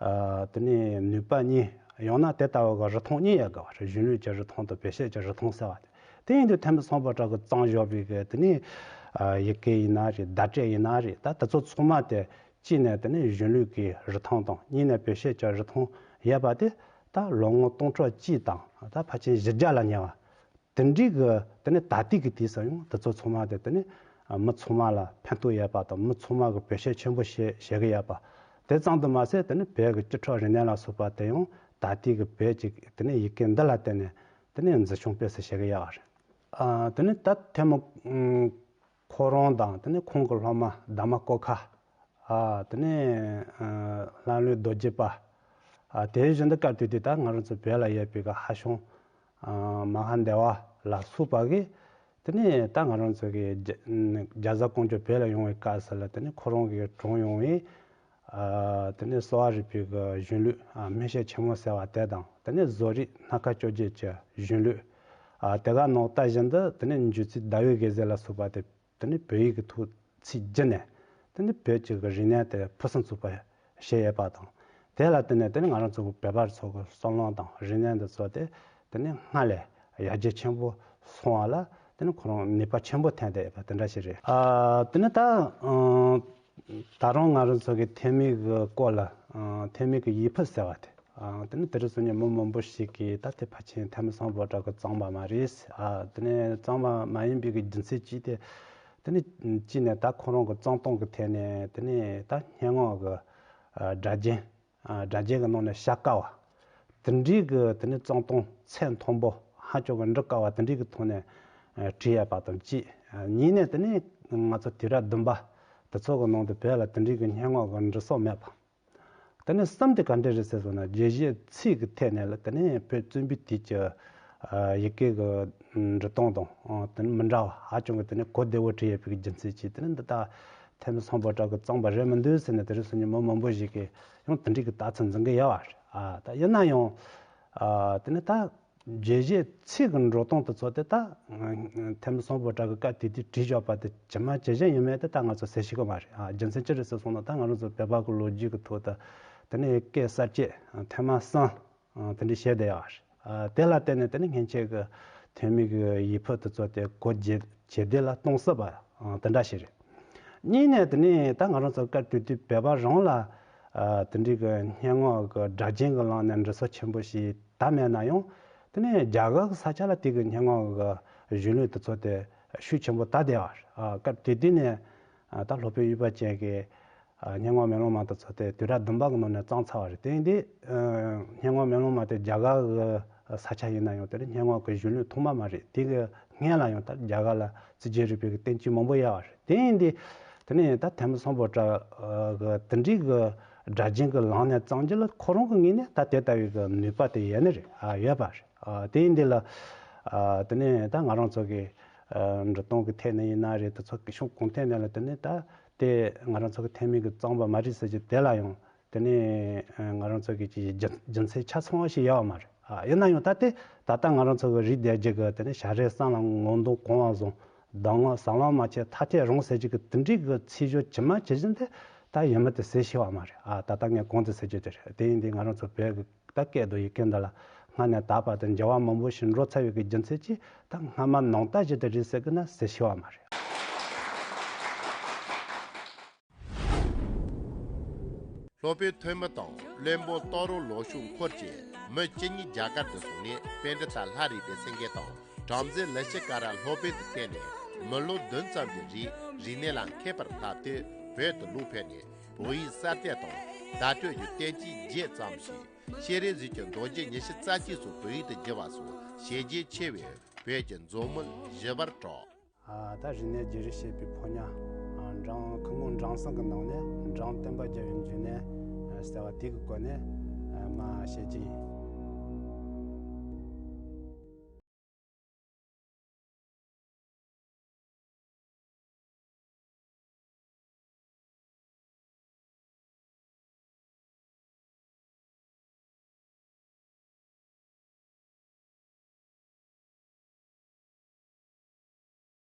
ཨ་དེ་ནི་ནུས་པ་གཉིས། ཡང་ན་དེ་ལྟ་བུ་གི་རིན་ཐང་གཉིས་ཡོད་དགོས་པ་རེད། གཞུང་ལུགས་ཀྱི་རིན་ཐང་དང་བེད་སྤྱོད་ཀྱི་རིན་ཐང་ཟེར་བ་དེ། དེ་ཡིན་དུས་ཐོན་མི་སམ་བྷོ་ཊ་གིས་བརྩམས་བཞག་པའི་གི་དེ་ནི་ཨ་ཡི་གེ་ཡིན་ན་རེད། བརྡ་སྤྲོད་ཡིན་ན་རེད། ད་དེ་ཚོ་ཚང་མ་དེ་གཅིག་ནས་དེ་ནི་གཞུང་ལུགས་ཀྱི་རིན་ཐང་དང་། གཉིས་ནས་བེད་སྤྱོད་ཀྱི་རིན་ཐང་ཡོད་པ་དེ། ད་ལོ་ངོ་སྟོང་ཕྲག་གཅིག་དང་ད་ཕལ་ཆེར་བཞི་བརྒྱ་ལ་ཉེ་བ་དེ་འདྲའི་གི་དེ་ནི་ད་ལྟའི་གི་དུས་སུ་ཡང་དེ་ཚོ་ཚང་མ་དེ་དེ་ནི་མི་ཚང་མ་ལ་ཕན་ཐོགས་ཡོད་པ་དང་། མི་ཚང་མ་གིས་བེད་སྤྱོད་ཆེན་པོ་བྱེད་བྱེད་ཀྱི་ཡོད་པ། དེ་ཙམ་དུ་མ་ཟད་དེ་ནི་བོད་ཀྱི་སྤྱི་ཚོགས་རིག་གནས་ལ་སོགས་པ་དེ་ཡང་ད་ལྟའི་གི་བོད་ཀྱི་དེ་ནི་ཡི་གེ་འདི་ལ་བརྟེན་ནས་དེ་ནི་འཛིན་སྐྱོང་སྤེལ་གསུམ་བྱེད་ཀྱི་ཡོད་པ་རེད། ཨ། དེ་ནི་ད་ཐོན་མི་ཁོ་རང་དང་དེ་ནི་ཁོང་གི་སློབ་མ་དྷརྨ་ཀོ་ཁ། ཨ། དེ་ནས་ཨ་ལྷ་ལུས་རྡོ་རྗེ་པ། ཨ། དེ་བཞིན་དུ་སྐབས་དེ་དུས་ད་ང་རང་ཚོ་བོད་ལ་ཡོད་པའི་གི་ཧ་ཤང་ཨ་མ་ཧཱ་དེ་ཝ་ལ་སོགས་པ་གིས། དེ་ནས་ད་ང་རང་ཚོ་གི་རྒྱ་རྒྱ་བཟའ་ཀོང་ཇོ་བོད་ལ་ཡོང་བའི་སྐབས་སུ་ལ། དེ་ནས་ཁོ་རང་གིས་དྲངས་ཡོང་བའི་ཨ་དེ་ནས་གསོ་བ་རིག་པའི་གི་གཞུང་ལུགས། ཨ། སྨན་དཔྱད་ཆེན་མོ་ཟེར་བ་དེ་དང་། དེ་ནས་བཟོ་རིག་སྣ་ཁ་བཅོ་བརྒྱད་ཀྱི་གཞུང་ལུགས། ཨ། དེ་ག་ནང་ལྟ་བཞིན་དུ་དེ་ནས་འཇུ་ཚིག་ཟླ་བའི་དགེ་མཚན་ལ་སོགས་པ་དེ། དེ་ནི་བོད་ཡིག་གི་ཐོག་ཚིག་བསྒྱུར་ནས། དེ་ནི་བོད་ཀྱི་གི་རིག་གནས་དེ་ཕུན་སུམ་ཚོགས་པ་བྱས་ཡོད་པ་དང་། དེ་ལ་བརྟེན་ནས་དེ་ནི་ང་རང་ཚོ་གི་བོད་པ་ཚོ་གི་བསམ་བློ་དང་རིག་གནས་འདི་ཚོ་དེ་དེ་ནི་སྔར་ལས་ཡར་རྒྱས་ཆེན་པོ་སོང་བ་ལ། དེ་ནི་ཁོ་རང་ནུས་པ་ཆེན་པོ་ཐོན་བསྡད་ཡོད་པ་དེ་འདྲ་ཞིག་རེད། ཨ། དེ་ནི་ད་ཨང་ད་རུང་ང་རང་ཚོ་གི་ཐོན་མིའི་གི་སྐོར་ལ། ཨང་། ཐོན་མིའི་གི་ཡིག་ཕུད་ཟེར་བ་དེ། ཨ། དེ་ནི་དེ་རིང་སང་ཉིན་མི་མང་པོ་ཞིག་གིས་ད་དེ་ཕལ་ཆེར་ཐོན་མི་སམ་བྷོ་ཊ་གིས་བརྩམས་པ་མ་རེད། ཨ། དེ་ནས་བརྩམས་པ་མ་ཡིན་པའི་གི་རྒྱུ་མཚན་གཅིག་དེ། དེ་ནས་གཅིག་ནས་ད་ཁོ་རང་གི་བརྩམས་སྟངས་ཀྱི་ཐད་ནས། དེ་ནས་ད་སྙན་ངག་གི་ཨ་སྒྲ་རྒྱན། ཨ། སྒྲ་རྒྱན་གྱི་ནང་ནས་བྱ་དཀའ་བ། དེ་འདྲའི་གི་དེ་ནས་བརྩམས་སྟངས་ཚད་མཐོན་པོ། ཧ་ཅང་གི་འབྲི་དཀའ་བ་དེ་འདྲའི་གི་ཐོག་ནས་ཨ་བྲིས་ཡོད་པ་དང་གཅིག། ཨ། གཉིས་ནས་དེ་ནས་ང་ཚོ་དུས་རབས་བདུན་པ་དེ་ཚོ་གི་ནང་དུ་བོད་ལ་དེ་འདྲའི་གི་སྙན་ངག་གི་འབྲི་ས་མེད་པ། དེ་ནས་གསུམ་དེ་ག་འདྲ་རེད་ཟེར་སོང་ན། དགྱེས་བཞེས་ཚིག་གི་ཐད་ནས་ལ་དེ་ནས་བོད་བཙན་པོའི་དུས་ཀྱི་ཨ་ཡི་གེ་གི་འབྲི་སྟངས་དང་། ཨ། དེ་ནས་མི་འདྲ་བ་ཧ་ཅང་གི་དེ་ནས་གོ་བདེ་བོ་བྲིས་ཡོད་པའི་རྒྱུ་མཚན་གྱིས། དེ་ནས་འདི་ད་ཐོན་མི་སམ་བྷོ་ཊ་གིས་བརྩམས་པ་རེད་མི་འདུག་ཟེར་ནས་དེ་རིང་སང་ཉིན་མི་མང་པོ་ཞིག་གིས་ཡང་དེ་འདྲའི་གི་ལྟ་ཚུལ་འཛིན་གི་ཡོད་པ་རེད། ཨ། ད་ཡིན་ན་ཡང་ཨ་དེ་ནས་ད་དགྱེས་བཞེས་ཚིག་གི་འགྲོ་སྟངས་དེ་ཚོ་དེ་ད་ཐོན་མི་སམ་བྷོ་ཊ་གིས་སྐབས་དེ་དུས་བྲིས་བཞག་པ་དེ་ཇི་མ་ཇི་བཞིན་ཡིན་མེད་དེ་ད་ང་ཚོ་གསལ་ཤེས་གི་མ་རེད། ཨ། རྒྱུ་མཚན་ཅི་རེད་ཟེར་སོང་ན། ད་ང་རང་ཚོ་བོད་པ་གི་ལོ་རྒྱུས་ཀྱི་ཐོག་ཏུ་དེ་ནས་སྐད་གསར་བཅད་ཐོན་མ་གསུམ་དེ་འདྲ་བྱས་བསྡད་ཡོད་རེད། ཨ། དེ་ལ་བརྟེན་ནས་དེ་ནི་སྔོན་ཆད་ཀྱི་ཐོན་མི་གི་ཡིག་ཕུད་དེ་ཚོ་དེ་གོ་ཇེ་ཇེ་བདེ་ལ་གཏོང་སྲིད་པ་དེ་འདྲ་ཞིག་རེད། གཉིས་ནས་དེ་ནི་ད་ང་རང་ཚོ་སྐབས་དེ་དུས་བོད་པ་རང་ལ་ཨ་དེ་འདྲའི་གི་སྙན་ངག་གི་སྒྲ་གཅན་གྱི་ལམ་ནས་འབྲི་ས་ཆེན་པོ་ཞིག་ད་མེད་ན་ཡང་། དེ་ནས་རྒྱ་གར་གྱི་ས་ཆ་ལ་དེ་གི་སྙན་ངག་གི་གཞུང་ལུགས་དེ་ཚོ་དེ་ཤུགས་ཆེན་པོ་ད་བསྡད་པ་རེད། ཨ། སྐབས་དེ་དུས་ནས་ཨ་ད་སློབ་དཔོན་གཡུས་པ་ཅན་གྱི་ཨ་སྙན་ངག་མེ་ལོང་མ་དེ་ཚོ་དེ་དུས་རབས་བདུན་པ་གི་ནང་ནས་བརྩམས་ཚར་བ་རེད། དེ་ཡིན་དུས་ཨ་སྙན་ངག་མེ་ལོང་མ་དེ་རྒྱ་གར་གྱི་ས་ཆ་ཡིན་ན་ཡང་དེ་ནི་སྙན་ངག་གི་གཞུང་ལུགས་ཐོག་མ་མ་རེད། དེ་གི་སྔོན་ལ་ཡང་ད་རྒྱ་གར་ལ་བཙན་བྱོལ་རིག་པའི་གི་བསྟན་བཅོས་མང་པོ་ཡོད་པ་རེད། དེ་ཡིན་དུས་དེ་ནི་ད་ཐོན་མི་སམ་བྷོ་ཊ་གི་དེ་འདྲའི་གི་སྒྲ་གཅན་གྱི་ལམ་ནས་བརྩམས་རྒྱུ་ལ་ཁོ་རང་གི་ངོས་ནས་ད་དེ་ལྟ་བུའི་གི་ནུས་པ་དེ་ཡོད་ནི་རེད། ཨ། ཡོད་པ་རེད། ཨ། དེ་ཡིན་དུས་ལ་ཨ་དེ་ནས་ད་ང་རང་ཚོ་གི་ཨ་འབྲི་སྟངས་ཀྱི་ཐད་ནས་ཡིན་ན་རེད། དེ་ཚོ་གི་ཕྱོགས་གང་ཐད་ནས་ལ་དེ་ནས་ད་དེ་ང་རང་ཚོ་གི་ཐོན་མི་གིས་བརྩམས་པ་མ་རེད་ཟེར་རྒྱུ་དེ་ལ་ཡང་དེ་ནས་ཨ་ང་རང་ཚོ་གི་ཅིག་རྒྱུ་རྒྱུ་མཚན་ཆ་ཚང་བ་ཞིག་ཡོད་པ་མ་རེད། ཨ། ཡིན་ན་ཡང་ད་དེ་ད་ལྟ་ང་རང་ཚོ་གི་རིག་བསྡད་རྒྱུ་གི་དེ་ནས་བྱ་རེད། བསམ་ལ་ངོ་གདོང་གང་བ་བཟང་། གདམས་ངག་ཟབ་ལམ་མ་ཆེ་ཐ་དད་རང་ཟེར་རྒྱུ་གི་དེ་འདྲའི་གི་ཚིག་སྦྱོར་ཇི་མ་ཇི་བཞིན་དེ་ད་ཡིན་མིན་དེ་གསལ་ཤེས་པ་མ་རེད། ཨ། ད་ལྟ་ངས་གོང་དུ་ཟེར་རྒྱུ་དེ་རེད། དེ་ཡིན་དུས་ང་རང་ཚོ་བོད་ཀྱི་ད་སྐད་དང་ཡི་གེ་འདི་ལ་སྔར་ནས་ད་བར་དུ་འགྱུར་བ་མང་པོ་ཞིག་འགྲོ་ཚར་བའི་གི་རྒྱུ་མཚན་གྱིས། ད་སྔ་མ་ནང་ལྟར་ཞིག་དེ་རེད་ཟེར་གི་ན་གསལ་ཤེས་པ་མ་རེད། སློབ་དཔོན་ཐོན་མི་དང་བློན་པོ་སྟག་རོང་ལོ་ཤུགས་འཁོར་བཅས་མི་བཅུ་གཉིས་རྒྱ་གར་དུ་སོང་ནས་པཎྜི་ཏ་ལྷ་རིས་པའི་སེང་གེ་དང་བྲམ་ཟེ་ལི་ཤི་ཀ་ར་སློབ་དཔོན་དུ་བསྟེན་ནས། མི་ལོ་བདུན་ཙམ་གྱི་རིང་རིག་གནས་ལ་མཁས་པར་བསླབས་ཏེ་བོད་དུ་ལོག་ཕེབས་ནས་བོད་ཡིག་གསར་གཏོད་དང་བརྡ་སྤྲོད་ཀྱི་བསྟན་བཅོས་རྒྱས་བརྩམས་ཤིང་། སྤྱན་རས་གཟིགས་ཀྱི་མདོ་རྒྱུད་ཉི་ཤུ་རྩ་གཅིག་སོགས་བོད་ཡིག་ཏུ་བསྒྱུར་བ་སོགས་བྱས་རྗེས་ཆེ་བའི་བོད་ཀྱི་མཛོད་མོལ་བཞི་པར་གྲགས། ཨ། ད་རིག་གནས་བརྗེ་རེས་བྱེད་པའི་ཕོ་ཉ། ཨ། འབྲང་ཁུ་ངོ་འབྲང་ཚང་གི་ནང་ནས་འབྲང་བསྟན་པ་རྒྱལ་བའི་འབྱུང་གནས་ཟེར་བ་དེ་གི་སྐོར་ནས་མར་བཤད་ཀྱི་ཡིན།